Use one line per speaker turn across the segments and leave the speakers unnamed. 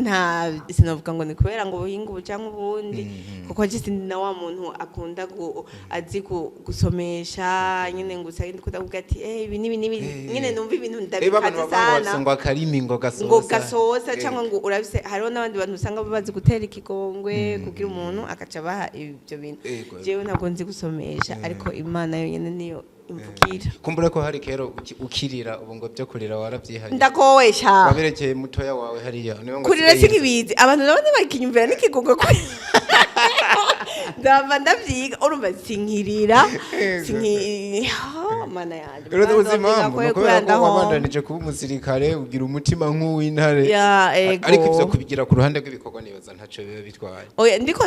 Nta, sinavuga ngo ni kubera ngo ubuhinga ubu cyangwa ubundi, kuko je sindi na wa muntu akunda azi gusomesha nyine, ngo usanga ndikunda kuvuga ati ibi n'ibi n'ibi. Nyine numva ibintu
Eh, abantu
ndabikaze
bavuga ngo bafise
sana
ngo akarimi ngo gasosa.
Ngo gasosa, cyangwa ngo urabise. Hariho n'abandi bantu usanga bazi gutera ikigongwe kugira umuntu akaca baha ibyo bintu. Jewe ntabwo nzi gusomesha, ariko Imana yonyine niyo imvugira.
Kumbura ko hari kera ukirira, ubu ngo byo kurira warabyihariye.
Ndakowesha.
Waberekeye mutoya wawe hariya niwe ngo
Kurira
asigaye.
Sinkibizi, abantu nabo ntibakinyumvira n'ikigongwe ko ndava ndavyiga, urumva sinkirira. Sinki, Ah, Mana yanjye.
Rero uzi impamvu ni ukubera ko
Ndahomba.
wabandanije kuba umusirikare, ugira umutima nk'uw'intare.
Ya, ego.
Ariko ivyo kubigira ku ruhande rw'ibikorwa nibaza ntaco biba bitwaye.
Oya, ndiko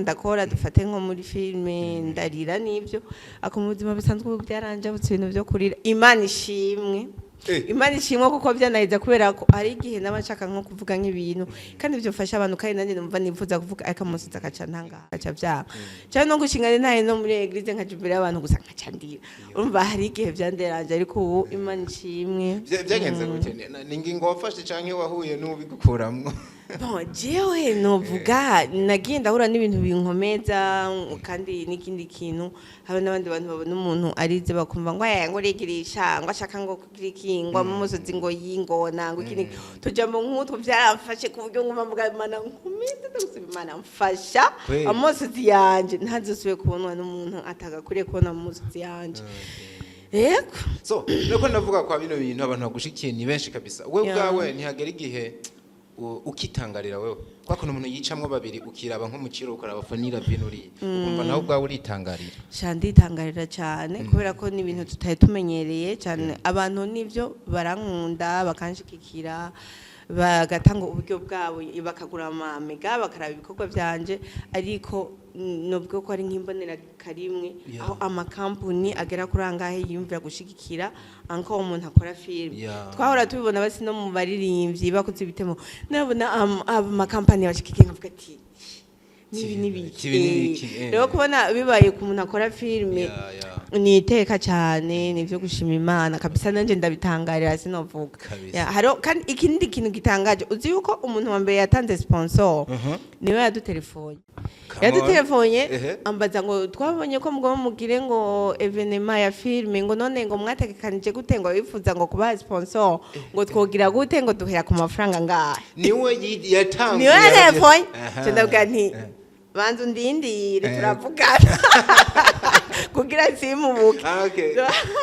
ndakora, dufate nko muri filime ndarira n'ibyo, ako mu buzima busanzwe ubu byaranjabutse ibintu byo kurira. Imana ishimwe. Imana ishimwe kuko byanaheza, kubera ko hari igihe naba nshaka nko kuvuga nk'ibintu kandi byofasha abantu, kandi nanjye numva nifuza kuvuga, ariko amusozi akaca ntanga, akaca byanga, cyangwa no gushinga ntaye no muri église nkaja imbere y'abantu gusa nkaca ndira. Urumva hari igihe byanderanje, ariko ubu Imana ishimwe.
Byagenze gute? Ni ingingo wafashe canke wahuye n'ubigukuramwo?
Bon, jewe novuga nagiye ndahura n'ibintu binkomeza, kandi n'ikindi kintu, hari n'abandi bantu babona umuntu arize bakumva ngo aya ngo urigirisha, ngo ashaka ngo kugira iki, ngo amusozi, ngo yingona, ngo iki n'iki. Tujambo nk'utwo byaramfashe ku buryo nguma mvuga: "Imana nkomeze, ndagusaba Imana mfasha amosozi yanje ntazosubire kubonwa n'umuntu atagakwiriye kubona amosozi yanje." Yego.
So nuko ndavuga kwa bino bintu, abantu bagushikiye ni benshi kabisa. Wewe ubwawe ntihagera igihe ukitangarira wewe kwa kuntu umuntu yicamwo babiri, ukiraba nko mu kiro, ukaraba Fanny Lavine uriya, ukumva nawe ubwawe uritangarira?
Sha, nditangarira cyane, kubera ko ni ibintu tutari tumenyereye cyane. Abantu nibyo barankunda, bakanshigikira, bagatanga uburyo bwabo, bakagura amamega, bakaraba ibikorwa byanje, ariko nubwo ko ari nk'imbonera karimwe aho amakampuni agera kuri angahe yiyumvira gushigikira anko umuntu akora filime. Twahora tubibona basi no mu baririmbyi bakoze ibitemo, nabona amakampani bashigikiye nkavuga ati nibi nibiki.
Ibi n'ibiki, eh.
Rero kubona bibaye ku muntu akora filime ni iteka cyane, ni ibyo gushima Imana kabisa. Nanjye ndabitangarira, sinovuga.
Kabisa.
Ya, hariho kandi ikindi kintu gitangaje. Uzi yuko umuntu wa mbere yatanze sponsor niwe yadutelefone?
Come on.
Yadutelefone ambaza ngo twabonye ko mugomba mugire ngo événement ya filime, ngo none ngo mwategekanije gute, ngo bifuza ngo kubaha sponsor, ngo twogira gute, ngo duhera ku mafaranga ngahe?
Niwe yatanguye.
Niwe yatelefone. Nca ndavuga nti banza undindire, turavugana kugira simubuke.
Ah, okay.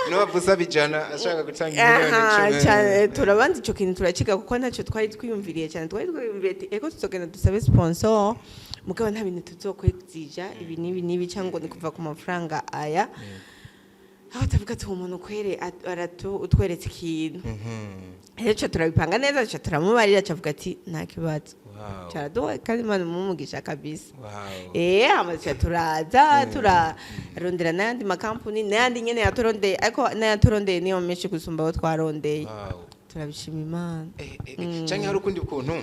Niwe usaba 100 ashaka gutanga miliyoni
Aha,
10.
Cyane, turabanza ico kintu turaciga, kuko ntacyo twari twiyumviriye cyane. Twari twiyumviriye ati ego, tuzogenda dusabe sponsor, mugabo nta bintu tuzokwezija ibi n'ibi n'ibi, cyangwa ngo ni kuva ku mafaranga aya. Aho tuvuga ati uwo muntu kwere aratu utweretse ikintu. Rero ico turabipanga neza, ico turamubarira, cavuga ati nta kibazo. Caraduha, kandi Imana imumugisha kabisa. Amaze turaza turarondera n'ayandi makampuni, n'ayandi nyene yaturondeye, ariko n'ayaturondeye niyo menshi gusumba abo twarondeye. Turabishima Imana.
Canke hari ukundi kuntu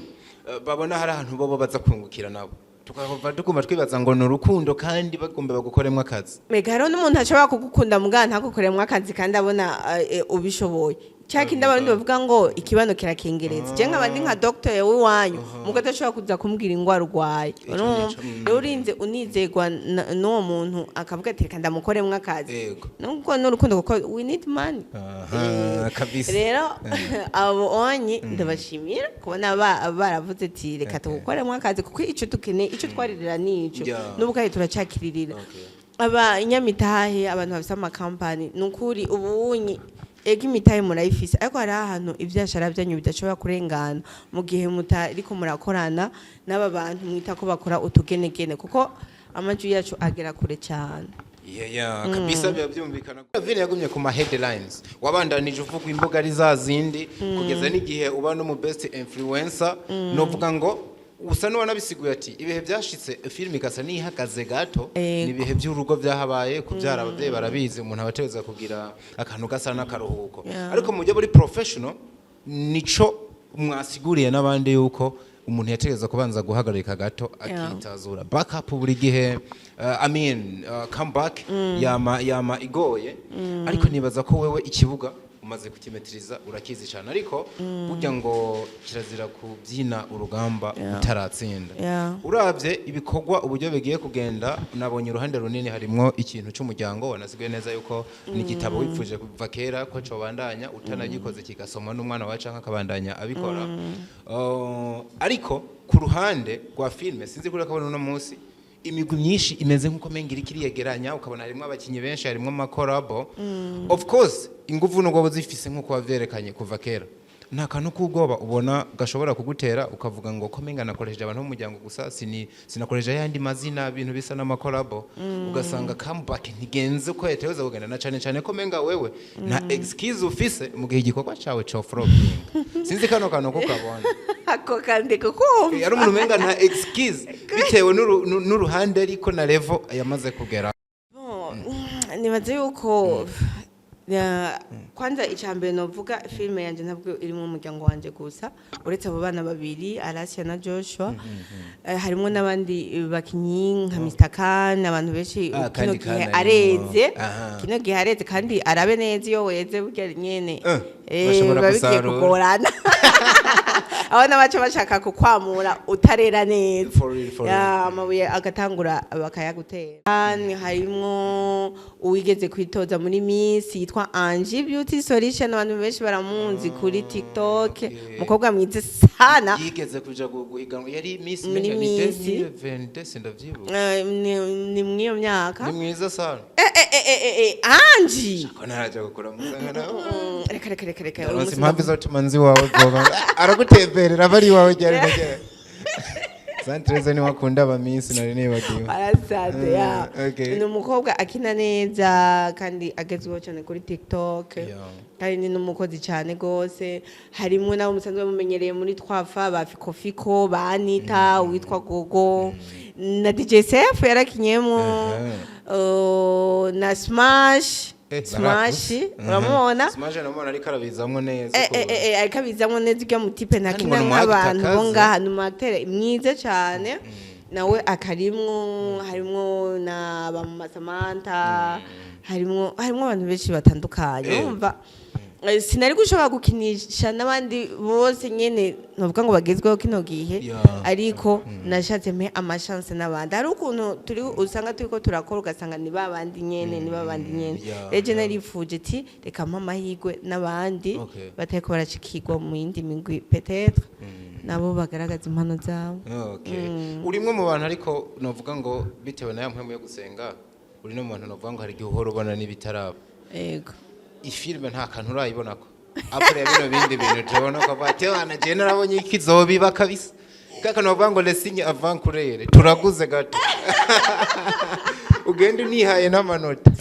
babona hari ahantu bobo baza kungukira nabo, tukava tuguma twibaza ngo ni urukundo kandi bagomba bagukoremwo akazi?
Mega hariho n'umuntu ashobora kugukunda mugana ntagukoremwo akazi, kandi abona ubishoboye. Cya kindi abarundi bavuga ngo ikibano kirakengereza. Je nkaba ndi nka docteur w'iwanyu, mugo adashobora kuza kumbwira ingwara urwaye.
Ico
Urumva?
nico, mm.
Rero urinze unizegwa n'uwo muntu akavuga ati reka ndamukoremwo akazi, nubwo n'urukundo, kuko we need money.
Aha, kabisa.
Rero abo onye ndabashimira kubona baravuze ati reka tugukoremo akazi, kuko icyo dukeneye, icyo twaririra ni ico. N'ubu kandi turacakiririra. Abanyamitahe, abantu bafise amakampani, ni ukuri ubunyi ego imitahe murayifise, ariko hariho ahantu ivyashara byanyu bidashobora kurengana mu gihe mutariko murakorana n'aba bantu mwita ko bakora utugenegene, kuko amajwi yacu agera kure cyane.
Yeah, kabisa, biba byumvikana. Vile yagumye ku ma headlines, wabandanije uvuga imbuga ari za zindi, kugeza n'igihe uba no mu best influencer. Novuga ngo usa n'uwanabisiguye ati ibihe byashitse filime igasa n'ihagaze gato. Ni ibihe by'urugo byahabaye, kubyara, ababyeyi barabizi, umuntu aba ategerezwa kugira akantu gasa n'akaruhuko. Ariko mu buryo buri professional, nico mwasiguriye n'abandi yuko umuntu yategereza kubanza guhagarika gato, akitazura backup buri gihe. I mean, comeback yama igoye, ariko nibaza ko wewe ikibuga Umaze kukimetiriza, urakizi cyane, ariko burya ngo kirazira kubyina urugamba utaratsinda. Uravye ibikorwa uburyo bigiye kugenda, nabonye uruhande runini harimwo ikintu cy'umuryango. Wanasigaye neza yuko ni igitabo wipfuje kuva kera ko cobandanya, utanagikoze kigasomwa n'umwana wawe canke akabandanya abikora. Ariko ku ruhande rwa filme, sinzi kuri akabona uno munsi imigwi myinshi imeze nk'uko menga iriko iriyegeranya, ukabona harimwo abakinyi benshi, harimwo ama collabo. Of course inguvu nubwo zifise nk'uko wavyerekanye kuva kera, nta kantu k'ubwoba ubona gashobora kugutera ukavuga ngo ko menga nakoresheje abantu b'umuryango gusa, sinakoresheje ayandi mazina, ibintu bisa n'ama collabo, ugasanga comeback ntigenze uko yategerezwa kugenda, na cane cane ko menga wewe nta excuse ufise mu gihe igikorwa cawe co flopping? Sinzi kano kantu ko kabona.
Ako kandi kukumva.
Yari umuntu umenga nta excuse bitewe n'uruhande ariko na level yamaze kugera.
Bon, nibaze yuko kwanza icya mbere novuga, filime yanjye ntabwo irimo umuryango wanjye gusa, uretse abo bana babiri, Alasia na Joshua. Harimo n'abandi bakinyi nka Mr Khan, abantu benshi.
Ah,
kino
kandi
gihe
Khan
areze.
arimwo. Aha.
Kino gihe areze kandi arabe neza, iyo weze burya nyene
bashobora
biba bigiye
gusarura.
kugorana, abana baca bashaka kukwamura utarera neza.
For real, for real.
Ya, amabuye agatangura bakayagutera. Kandi harimwo uwigeze kwitoza muri Miss yitwa Angie Beauty Solution, abantu benshi baramuzi kuri TikTok. Umukobwa mwiza sana.
Yigeze kuja guhiganwa, yari Miss
Muri
Menya, ni
Miss.
2022, sindavyibuka.
Ni mw'iyo myaka.
Ni mwiza sana.
Angie.
Ko ntaraja gukura musanga nawe.
Reka, reka, reka, reka, uyu
Ndaronse
munsi
impamvu izotuma nzi iwawe vuba, aragutemberera aba ari iwawe ryari na ryari. Santreze niwe akunda aba Miss, nari nibagiwe.
Arasaze ya.
Okay.
Ni umukobwa akina neza kandi agezweho cyane kuri TikTok. Kandi ni n'umukozi cyane rwose. Harimo n'abo musanzwe mumenyereye muri twafa, ba Fikofiko, ba Anita, uwitwa Gogo na DJ Sef yarakinyemo. Na Smash. Smash.
Barakuze.
Uramubona?
Smash namubona ariko arabizamwo neza.
Ariko abizamwo neza, ujya mu type
Kandi
ntakina
ngo ni umu
nk'abantu bo
actor.
ngaha, ni umu acteur mwiza cyane nawe akarimwo. Harimwo na ba Mama Samantha, harimwo abantu benshi batandukanye. Urumva, sinari gushobora gukinisha n'abandi bose nyene novuga ngo bagezweho kino gihe, ariko nashatse mpe ama chance n'abandi. Hari ukuntu turi usanga turiko turakora, ugasanga ni babandi nyene, ni babandi nyene. Rero je narifuje ati reka mpe amahirwe n'abandi batariko barashikirwa mu yindi migwi, peut-être nabo bagaragaza impano zabo.
Okay. Uri umwe mu bantu, ariko novuga ngo bitewe na ya mpwemu yo gusenga, uri no mu bantu novuga ngo hari igihe uhora ubona n'ibitaraba.
Yego.
Ifilme nta kantu urayibonako après ya bino bindi bintu tubona ko bati wana je narabonye ikizobiba kabisa, kaka novuga ngo les signes avant coureur, turaguze gato ugende unihaye n'amanota.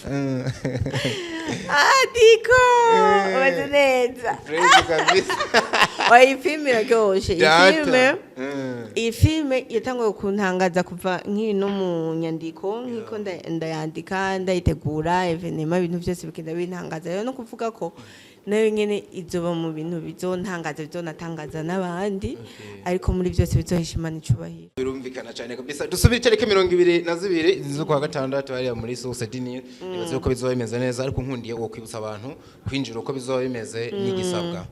Ah, Diko, umeze neza?
Fresh kabisa.
Oya, iyi filime iraryoshe, iyi
Data.
filime. Iyi filime yatanguye kuntangaza kuva nkiri no mu nyandiko, nk'iko ndayandika, ndayitegura, événement, ibintu byose bigenda bintangaza. Rero no kuvuga ko nayo nyene izoba mu bintu bizontangaza, bizonatangaza n'abandi, ariko muri byose bizohesha Imana icubahiro.
Birumvikana cyane kabisa. Dusubire itariki 22 z'ukwa gatandatu hariya muri Source du Nil. Nibaze uko bizoba bimeze neza, ariko nkundiye wo kwibutsa abantu kwinjira, uko bizoba bimeze n'igisabwa.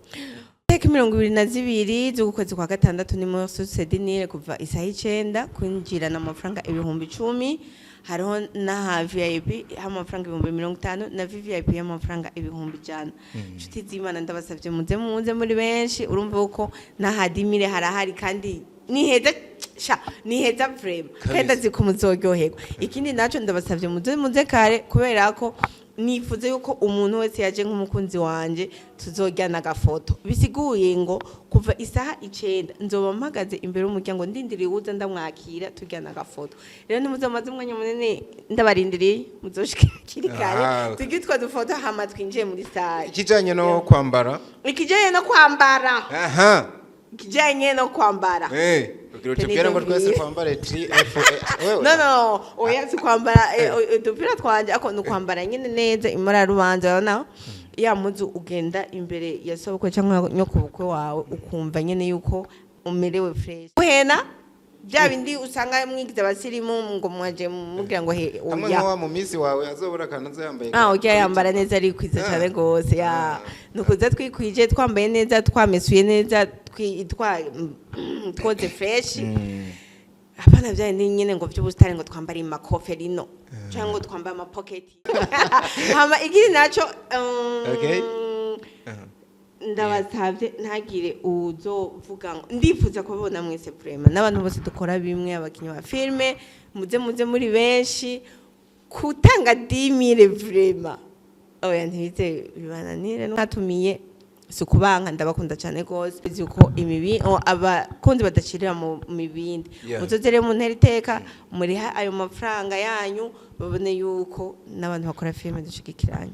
Tariki 22 z'ukwezi kwa gatandatu ni muri Source du Nil kuva isaha 9. Kwinjirana amafaranga 10,000. Hariho n'aha VIP y'amafaranga 50,000 na VVIP y'amafaranga 100,000. Inshuti z'Imana, ndabasabye muze, muze muri benshi. Urumva uko n'aha 10 000 harahari kandi ni heza sha, ni heza vraiment, kandi ndazi ko muzoryoherwa. Ikindi naco, ndabasabye muze, muze kare, kubera ko nifuze yuko umuntu wese yaje nk'umukunzi wanje tuzojyana agafoto. Bisiguye ngo kuva isaha 9 nzoba mpagaze imbere y'umuryango ndindiriye uwuza, ndamwakira, tujyana agafoto. Rero nimuze mumaze umwanya munini ndabarindiriye, muzoshike hakiri kare, tujye utwo dufoto hama twinjiye muri salle.
Ikijanye no kwambara?
Ikijanye no kwambara.
Aha.
Ikijanye no kwambara.
Ugira utubwire ngo twese twambare T F A, wewe?
No, oya, si kwambara udupira twanje, ako ni ukwambara nyine neza imara rubanza. Urabona ya muzu ugenda imbere ya sobukwe cyangwa nyokubukwe wawe, ukumva nyine yuko umerewe fresh. Guhena. Bya bindi usanga mwigize abasirimu ngo mwaje mubwira ngo he.
Hamwe
Oya.
nk'uwa mu minsi wawe azobura akantu aza yambaye.
Ah, ujya yambara neza, arikwiza cyane gose. Ya, nukuza twikwije, twambaye neza, twamesuye neza, twoze fresh. Hapana bya bindi nyene ngo by'ubusitani, ngo twambare imakofe rino cyangwa ngo twambare amapoketi. Hama ikindi naco, ndabasabye ntagire uzovuga ngo ndifuza kubabona mwese vraiment, n'abantu bose dukora bimwe, abakinnyi ba filme, muze muze muri benshi kutanga 10 000. Vraiment, oya, ntibize bibananire. Natumiye si ukubanka, ndabakunda cyane rwose. Uzi uko imibi abakunzi badacirira mu mibindi. Muzoze rero muntera iteka, muriha ayo mafaranga yanyu, babone yuko n'abantu bakora filime dushigikiranye.